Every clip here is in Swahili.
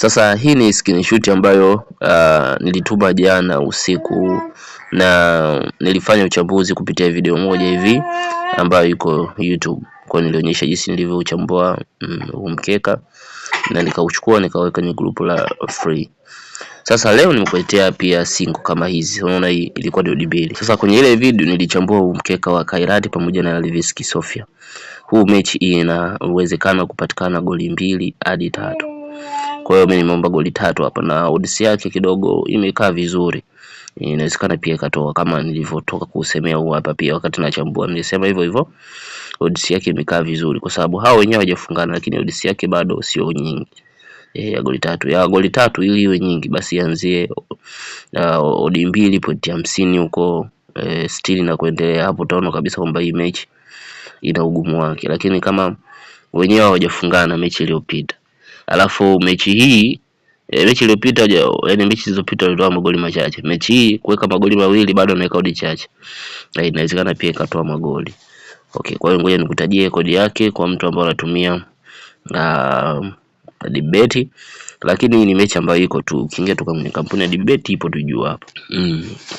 Sasa hii ni screenshot ambayo nilituma jana usiku na nilifanya uchambuzi kupitia video moja hivi ambayo iko YouTube. Kwa nilionyesha jinsi nilivyouchambua huu mkeka na nikauchukua nikaweka kwenye group la free. Sasa leo nimekuletea pia single kama hizi. Unaona hii ilikuwa ndio mbili. Sasa kwenye ile video nilichambua huu mkeka wa Kairat pamoja na Levski Sofia. Huu mechi ina uwezekano kupatikana goli 2 hadi 3. Kwa hiyo mimi nimeomba goli 3 hapa na odds yake kidogo imekaa vizuri. Inawezekana pia ikatoa kama nilivyotoka kusemea huu hapa pia wakati nachambua nilisema hivyo hivyo. Odds yake imekaa vizuri kwa sababu hao wenyewe hawajafungana, lakini odds yake bado sio nyingi. Ya goli 3. Ya goli 3 ili iwe nyingi basi ianzie odi 2.50 huko 60 na kuendelea. Hapo utaona kabisa kwamba hii mechi ina ugumu wake, lakini kama wenyewe hawajafungana mechi iliyopita, alafu mechi hii mechi iliyopita, yaani mechi zilizopita walitoa magoli machache. Mechi hii kuweka magoli 2 bado ameweka odi chache, na inawezekana pia ikatoa magoli. Okay, kwa hiyo ngoja nikutajie kodi yake kwa mtu ambaye anatumia dBet, lakini hii ni mechi ambayo iko tu, ukiingia tu kwenye kampuni ya dBet ipo tu juu hapo.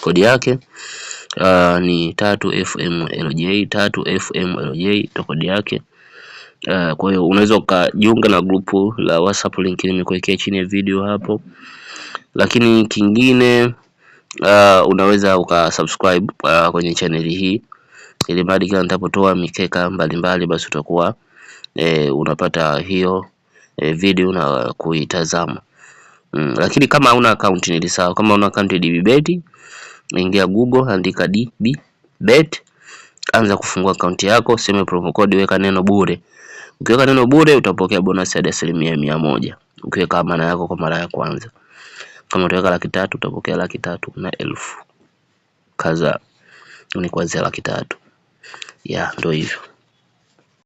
Kodi yake ni 3 FMLJ, 3 FMLJ ndio kodi yake. Kwa hiyo unaweza ukajiunga na grupu la WhatsApp, link nimekuwekea chini ya video hapo. Lakini kingine unaweza ukasubscribe kwenye channel hii ili mradi kila nitapotoa mikeka mbalimbali basi utakuwa unapata hiyo video na kuitazama. Lakini kama huna account nilisahau, kama huna account ya DBBet, ingia Google, andika DBBet, anza kufungua account yako, sema promo code, weka neno bure. Ukiweka neno bure utapokea bonus hadi 100% ukiweka amana yako kwa mara ya kwanza. Kama utaweka 300,000 utapokea 300,000 kadhaa, ni kuanzia 300,000. Ya ndio hivyo.